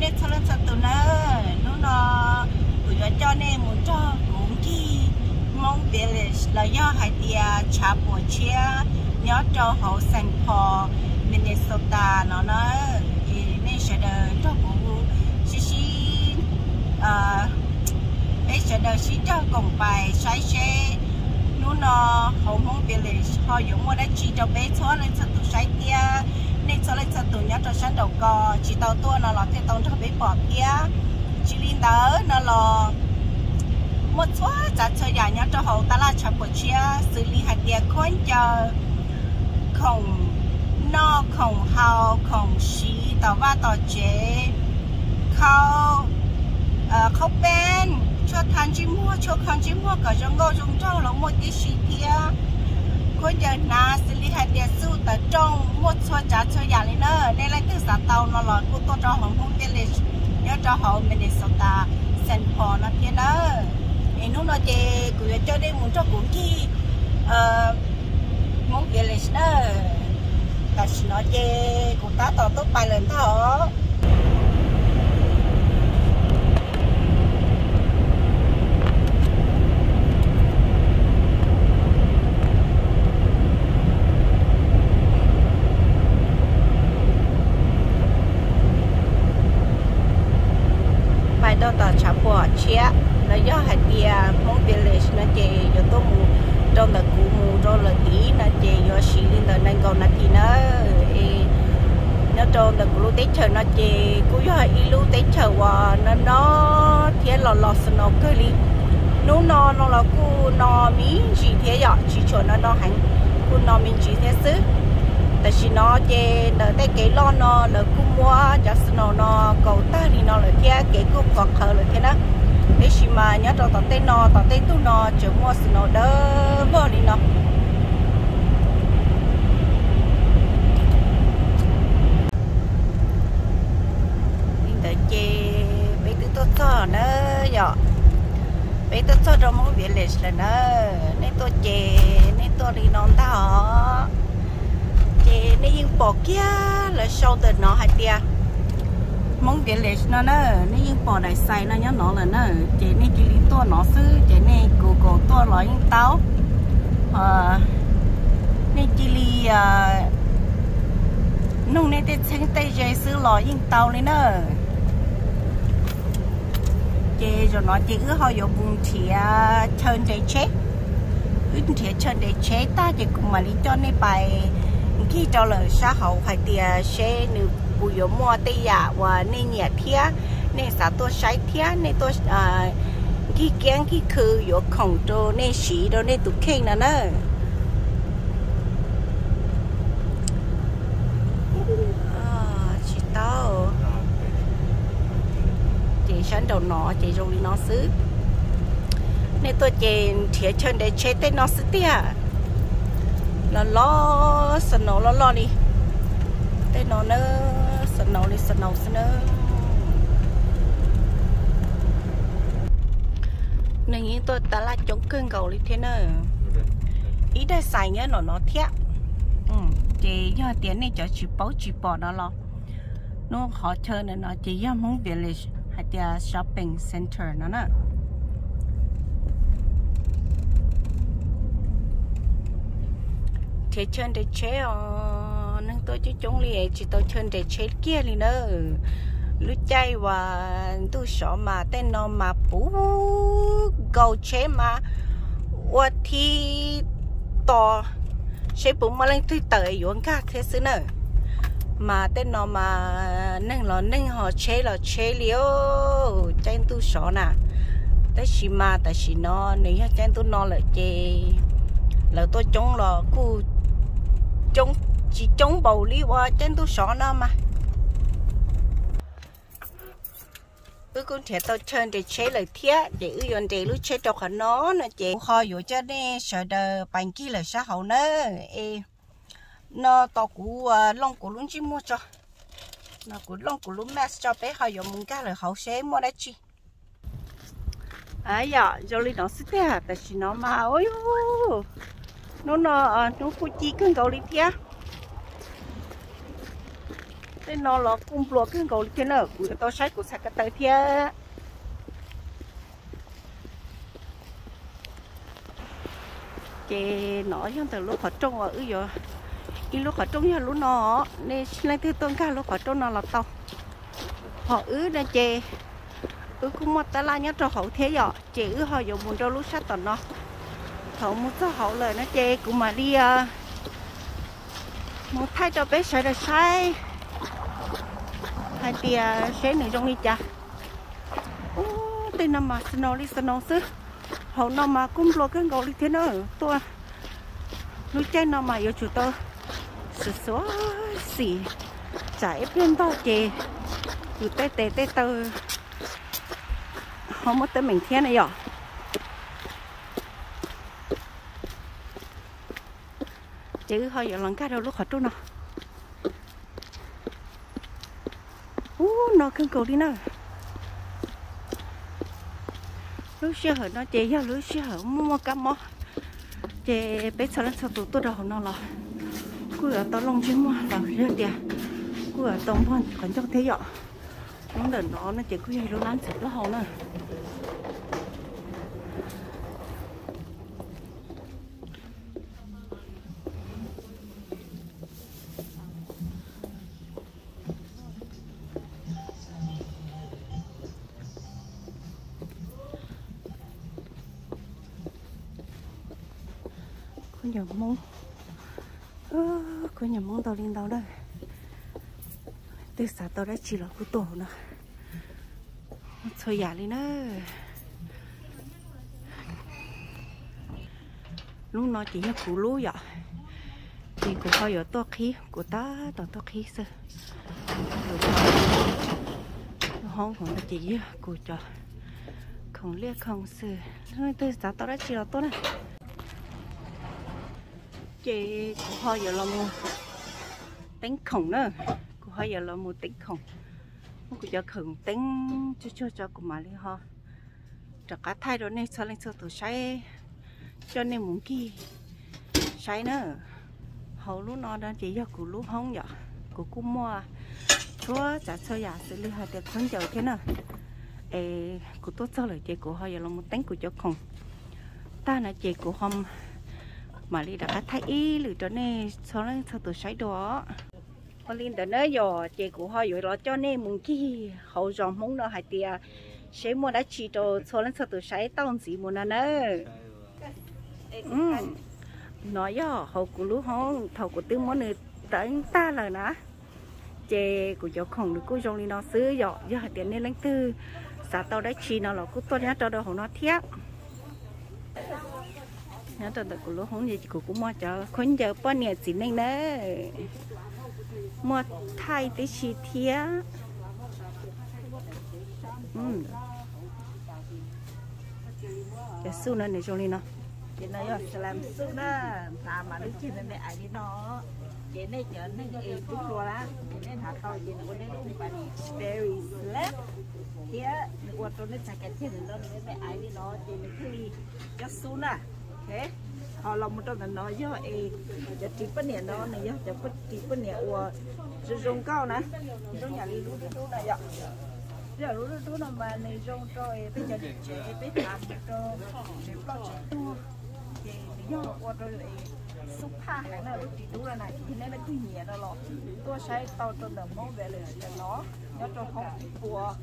Nej txhua leej txhua tus nawb, hnub no kuv yuav coj nej mus nrog kuv nkig Hmoob Village los yog hais tias tshav puam tshiab nyob rau hauv Saint Paul, Minnesota no na. Es nej sawv daws nrog kuv sib sib, peb sawv daws sib cog koom pais saib seb hnub no hauv Hmoob Village ho yuav muaj dab tsi rau peb txhua leej txhua tus saib thiab. Nej txhua leej txhua tus nyob rau sab nraum ko tsis tau tuaj no los thiaj tau nrog peb pom thiab. Tsis li ntawd no los muaj txhua tsav txhua yam nyob rau hauv tab laj tshav puam tshiab xws li hais tias khaub ncaws, khoom noj khoom haus, khoom siv, tom vaj tom tsev, khau, khaub peej, tshuaj tha ntsej muag, tshuaj kho ntsej muag kom zoo nkauj zoo nraug los muaj tib si thiab. Khaub ncaws hnav xws li hais tias xuj tawv rooj, muaj txhua tsav txhua yam li na. Nej leej twg xav tau no los kuj tuaj rau hauv Hmoob Village nyob rau hauv Minnesota, Saint Paul no thiab na. Es hnub no ces kuv yuav coj nej mus nrog kuv nkig Hmoob Village na. Tam sim no ces kuv tab tom tuaj pais lawm ntag. Pais rau tom tshav puam tshiab los yog hais tias Hmoob Village no ces yuav tuaj mus rau ntawm kuv mus rau lawm tid no ces yuav siv li ntawm nees nkaum nas this na. Es nyob rau ntawm kuv lub teb chaws no ces kuj yog ib lub teb chaws uas no no thiab los los snow kawg li. Hnub no no los kuj no me ntsis thiab yom, tsis tshua no no heev, kuj no me ntsis thiab xwb. Tam sim no ces ntawm tej kev loj no lawv kuj muab cov snow no kaus tag li no lawm thiab kev kuj qhuav qhawv lawm thiab na. Tiam sis mas nyob rau tom tej no tom tej ntug no tseem muaj snow dawb vog li no. Li ntawd ces peb twb tuaj txog na yom, peb tuaj txog rau Hmoob Village lawm na. Nej tuaj ces nej tuaj li no ntag os. Ces nej yeej pom kiag lawv sau ntawm no hais tias Hmoob Village no na, nej yeej pom daim xais no nyob no lawm na. Ces nej cia li tuaj no xwb ces nej Google tuaj los yeej tau. Nej cia li nug nej tej txheeb tej ze xwb los yeej tau li na. Ces zaum no ces wb ho yuav mus nrhiav chaw nres tsheb. Wb nrhiav chaw nres tsheb tag ces kuv mam li coj nej pais nkig rau lawm sab hauv hais tias seb nws puas yuav muaj tej yam uas nej nyiam thiab nej xav tuaj saib thiab nej tuaj nkig kiab nkig khw yuav khoom rau nej siv rau nej tus kheej no na. Tsis tau. Ces sab nraum no ces zoo li no xwb. Nej tuaj ces nrhiav chaw nres tsheb tej no xwb tiag. Los los snow loj loj li. Tej no na, snow li snow xwb na. Neeg yeej tuaj tab laj coob kawg nkaus li thiab na. Ib daim xais nyob no no thiab. Ces yog tias nej cov tsis paub tsis pom no los, hnub qhov chaw no no ces yog Hmoob Village hais tias shopping center no na. Nrhiav chaw nres tsheb os, neeg tuaj coob coob li tsis tau chaw nres tsheb kiag li na. Lub caij uas ntuj sov mas tej no mas puv nkaus tsheb mas ua thib tos seb puas muaj leej twg tawm yuav nkag thiab xwb na. Mas tej no mas neeg los neeg ho tsheb los tsheb li os, caij ntuj sov na. Tab sis mas tam sim no nws yog caij ntuj no lawm ces lawv tuaj coob los kuj tsis coob npaum li ua caij ntuj sov no mas. Wb kuj nrhiav tau chaw nres tsheb lawm thiab ces wb yuav nres lub tsheb rau qhov no no ces kuv ho yuav coj nej sawv daws pais nkig lawm sab hauv na. Es no tos kuv looj kuv lub ntsej muag tso, no kuv looj kuv lub mask tso peb ho yuav mus nkag lawm hauv seb muaj dab tsi. Yom, zoo li no xwb tiag, tam sim no mas hnub no hnub kuj ci kawg nkaus li thiab. Tej no los kuj nplua kawg nkaus li thiab na, kuv yuav tau saib kuv txhais ko taw thiab. Ces no yog ntawm lub qhov rooj uas wb yuav, ib lub qhov rooj yog lub no, nej leej twg tuaj nkag lub qhov rooj no los tau. Ho wb no ces wb kuj muaj tab laj nyob rau hauv thiab yom, ces wb ho yuav mus rau lub sab tom no. Thaum mus txog hauv lawm no ces kuv mam li mus thaij rau peb sawv daws saib hais tias seb nws zoo li cas. Ub, tej no mas snow li snow xwb. Hauv no mas kuj nplua kawg nkaus li thiab na. Tuaj lub caij no mas yuav tsum tau xuv xuav xim, tsam ib pliag ntog ces yus tej tes tej taw ho muaj teeb meem thiab na yom. Ces wb ho yuav los nkag rau lub qhov rooj no. Ub, no kawg nkaus li na. Lub sij hawm no ces yog lub sij hawm muaj muaj kab mob, ces peb txhua leej txhua tus tuaj rau hauv no los kuj yuav tau looj ntsej muag los yog tias kuj yuav tau npog qhov ncauj thiab yom. Lub ntawm no no ces kuj yog lub lab ntxim plaub hau na. Khaub ncaws Hmoob, khaub ncaws Hmoob ntau li ntau na. Twg xav tau dab tsi los kuj tuaj hauv no, muaj txhua yam li na. Lub no ces yog kuv lub yom, ces kuv ho yuav tuaj qhib, kuv tab tom tuaj qhib xwb. Lub hoob hauv no ces yog kuv cov khoom liaj khoom xwm, leej twg xav tau dab tsi los tuaj na. Ces kuv ho yuav los mus teeb khoom na, kuv ho yuav los mus teeb khoom, muab kuv cov khoom teeb tsuag tsuag tso kuv mam li ho rov qab thaij rau nej txhua leej txhua tus saib, coj nej mus nkig saib na. Hauv lub no no ces yog kuv lub hoob yom, kuv kuj muaj txhua tsav txhua yam xws li hais tias khaub ncaws thiab na. Es kuv tuaj txog lawm ces kuv ho yuav los mus teeb kuv cov khoom tag no ces kuv ho mam li rov qab thaij ib lwm rau nej txhua leej txhua tus saib dua. Ua li ntawd na yom, ces kuv ho yuav los coj nej mus nkig hauv zos Hmoob no hais tias seb muaj dab tsi rau txhua leej txhua tus saib tau ntxiv mus no na. No yog hauv kuv lub hoob thaum kuv twb muab nws teeb tag lawm na. Ces kuv cov khoom nws kuj zoo li no xwb yom, yog hais tias nej leej twg xav tau dab tsi no los kuj tuaj nyob rau hauv no thiab. Nyob rau ntawm kuv lub hoob ces kuv kuj muaj cov khaub ncaws poj niam txiv neej na, muaj thaij tib si thiab. Cov xuj no nws zoo li no. Ces no yog slam xuj na, hnav mas lub ceg me me ais li no. Ces nej cov neeg es tub hluas na, ces nej hnav tau ces nws ua nej lub berry slam, thiab nws ua rau nej txhais ceg nws no nws me me ais li no ces nws thiaj li cov xuj na. Ho los mus rau ntawm no yog es cov ris poj niam no nws yog cov ris poj niam uas zoo zoo nkauj na, zoo yam li lub dub dub no yom. Yog lub dub dub no mas nws zoo rau peb cov niam tsev peb hnav mus rau tsev ploj tsev tuag, ces nws yog ua rau xub phaj heev na. Lub ris dub no na ces nej leej twg nyiam no los tuaj saib tau rau ntawm Hmoob Village ntawm no, nyob rau hoob ib puas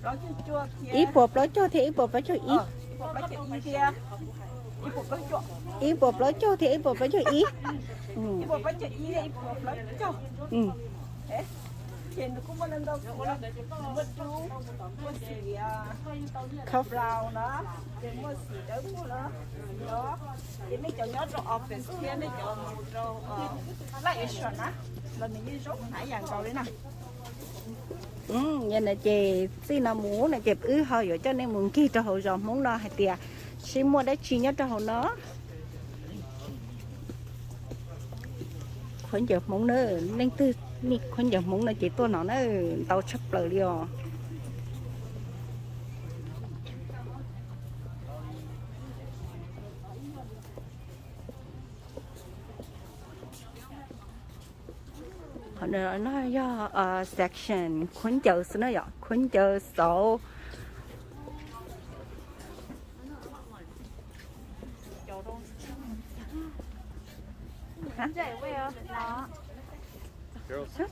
plaub caug cuaj thiab ib puas plaub caug thiab ib puas plaub caug ib thiab ib puas plaub caug thiab ib puas plaub caug ib. Ib puas plaub caug ib thiab ib puas plaub caug. Ces nws kuj muaj ntau ntau xim, muaj dub, muaj xim brown na, ces muaj xim dawb paug na, xim no. Ces nej cov nyob rau office thiab nej cov mus rau lab issue na los nws yeej zoo hnav ib yam nkaus li na. Yog no ces txij no mus no ces wb ho yuav coj nej mus nkig rau hauv zos Hmoob no hais tias seb muaj dab tsi nyob rau hauv no. Khaub ncaws Hmoob na, leej twg need khaub ncaws Hmoob no ces tuaj no na, ntau tshaj plaws li os. No yog section khaub ncaws xwb na yom, khaub ncaws, xauv.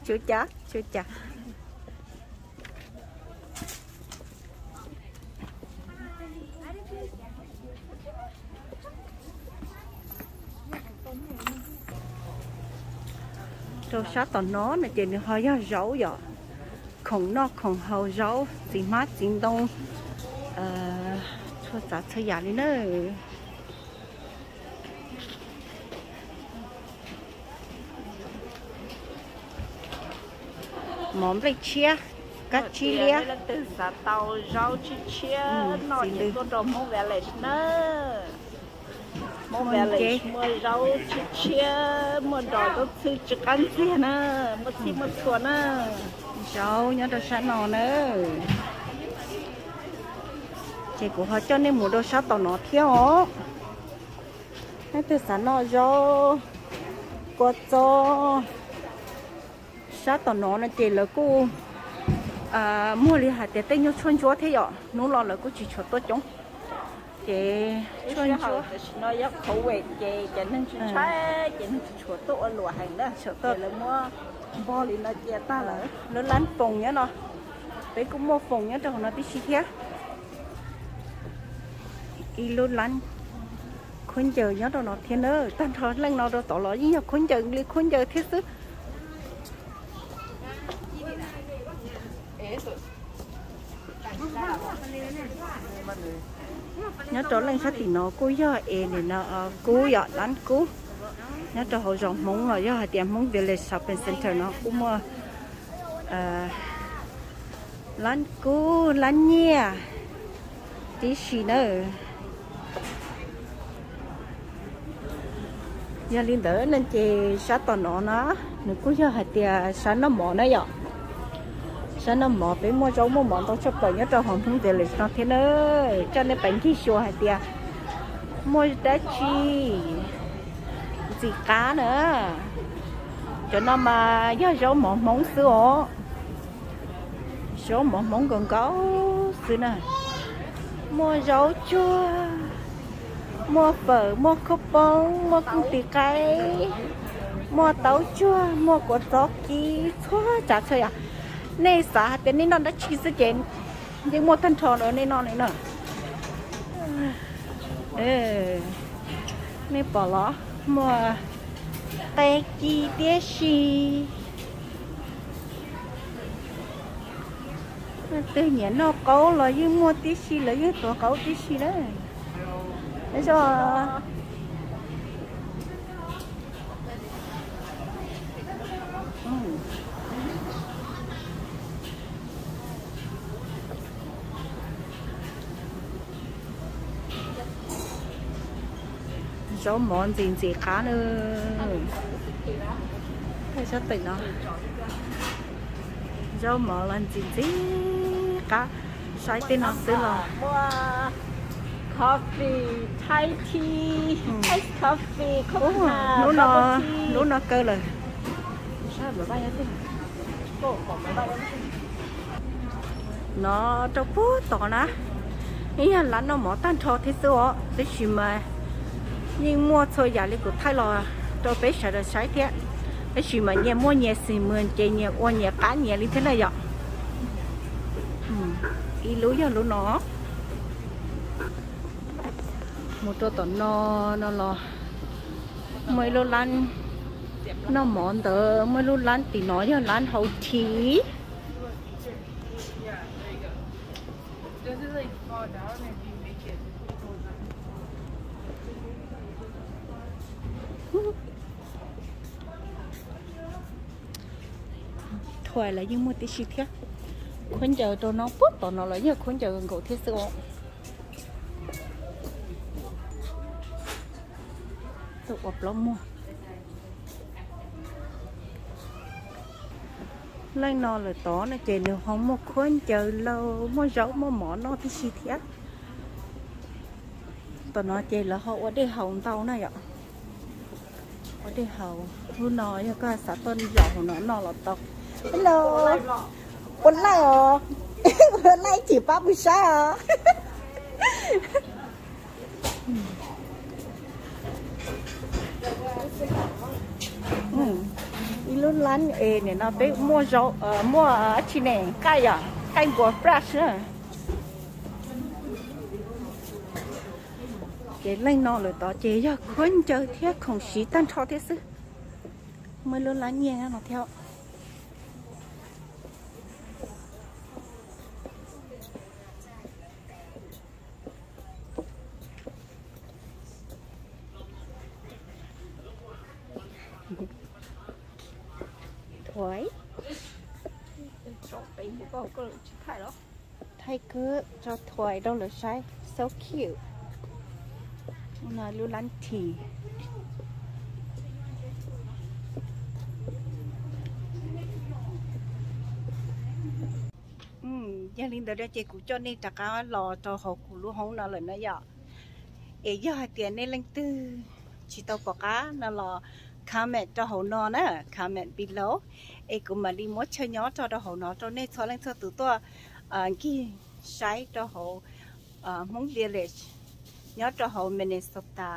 Tsuav cas, tsuav cas. Rau sab tom no no ces nws ho yog zaub yom, khoom noj khoom haus, zaub, txiv hmab txiv ntoo, txhua tsav txhua yam li na. Mov nplej tshiab, kab tsib liab. Leej twg xav tau zaub tshiab tshiab noj ces tuaj rau Hmoob Village na. Hmoob Village muaj zaub tshiab tshiab, muaj dos zaub txhwb tsis qab ntxiag na, muaj txhij muaj txhua na. Zaub nyob rau sab no na. Ces kuv ho coj nej mus rau sab tom no thiab os. Leej twg xav noj zaub, kua txob, sab tom no no ces lawv kuj muag li hais tias tej nyuag tshuaj ntsuab thiab yom, hnub no lawv kuj tsis tshua tuaj coob. Ces tshuaj ntsuab tam sim no yog covid ces cov neeg tsis ntshai ces neeg tsis tshua tuaj ua luam heev na, ces lawv muab npog li no cia tag lawm. Lub lab foos nyob no, peb kuj muaj foos nyob rau hauv no tib si thiab. Ib lub lab khaub ncaws nyob rau no thiab na, tag nrho leej no rau tod los yeej yog khaub ncaws li khaub ncaws thiab xwb. Nyob rau leej sab tim no kuj yog es nim no kub yom, lab kub. Nyob rau hauv zos Hmoob los yog hais tias Hmoob Village Shopping Center no kuj muaj lab kub lab nyiaj tib si na. Yog li ntawd no ces sab tom no na, nws kuj yog hais tias sab noj mov na yom. Sab noj mov peb muaj zaub muaj mov ntau tshaj plaws nyob rau hauv Hmoob Village no thiab na. Coj nej pais ncig xyuas hais tias muaj dab tsi ntxim qab na. Cov no mas yog zaub mov Hmoob xwb os. Zaub mov Hmoob nkaus nkaus xwb na. Muaj zaub tsuag, muaj fawm, muaj khaub poob, muaj kooj tis qaib, muaj taub tsuag, muaj kua txob kib, txhua tsav txhua yam. Nej xav hais tias nej noj dab tsi xwb ces yeej muaj tag nrho rau nej noj li na. Nej pom los muaj qe ci tib si. Leej twg nyiam noj qaub los yeej muaj tib si, lawv yeej tuav qaub tib si na. Zaub mov ntxim ntxim qab na. Sab pem no zaub mov los ntxim ntxim qab, saib tej no xwb los. Coffee, Thai tea, ice coffee, coconut, bubble tea. Lub no kaw lawm. No rau puag tod na, yeej yog lab noj mov tag nrho thiab xwb os, tab sis mas yeej muaj txhua yam li kuv thaij los rau peb sawv daws saib thiab. Tab sis mas nyias muaj nyias xim mws ces nyias ua nyias qab nyias li thiab na yom. Ib lub yog lub no. Mus rau tom no, no los muaj ib lub lab noj mov ntawd, muaj ib lub lab tim no yog lab hau thi. Thuam los yeej muaj tib si thiab. Khaub ncaws rau no puag tom no los yeej khaub ncaws nkaus thiab xwb os. Tuaj ua plaub muag. Leej no lawm tod no ces nws ho muaj khaub ncaws lauj, muaj zaub muaj mov noj tib si thiab. Tom no ces lawv ho ua dej haus ntau na yom. Ua dej haus. Hnub no yog koj xav tuaj zaum hauv no noj los tau. Hello, puas laij os? Puas laij ces pab pw saib os. Ib lub lab es nim no peb muaj, muaj dab tsi ne, nqaij yom, nqaij npua fresh na. Ces leej no lawm tod ces yog khaub ncaws thiab khoom siv tag nrho thiab xwb. Muaj ib lub lab nyiaj no thiab. Thuav, thaij kub tso thuav rau lawv saib, so cute. No lub lab this. Yog li ntawd ces kuv coj nej rov qab los rau hauv kuv lub hoob no lawm na yom. Es yog hais tias nej leej twg tsis tau pom qab no los comment rau hauv no na, comment below, es kuv mam li muab chaw nyob tso rau hauv no rau nej txhua leej txhua tus tuaj nkig saib rau hauv Hmoob Village nyob rau hauv Minnesota,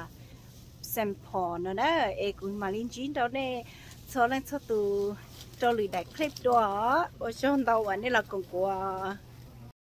Saint Paul no na. Es kuv mam li ntsib rau nej txhua leej txhua tus rau lwm daim clip dua. Ua tsaug ntau uas nej los koom kuv.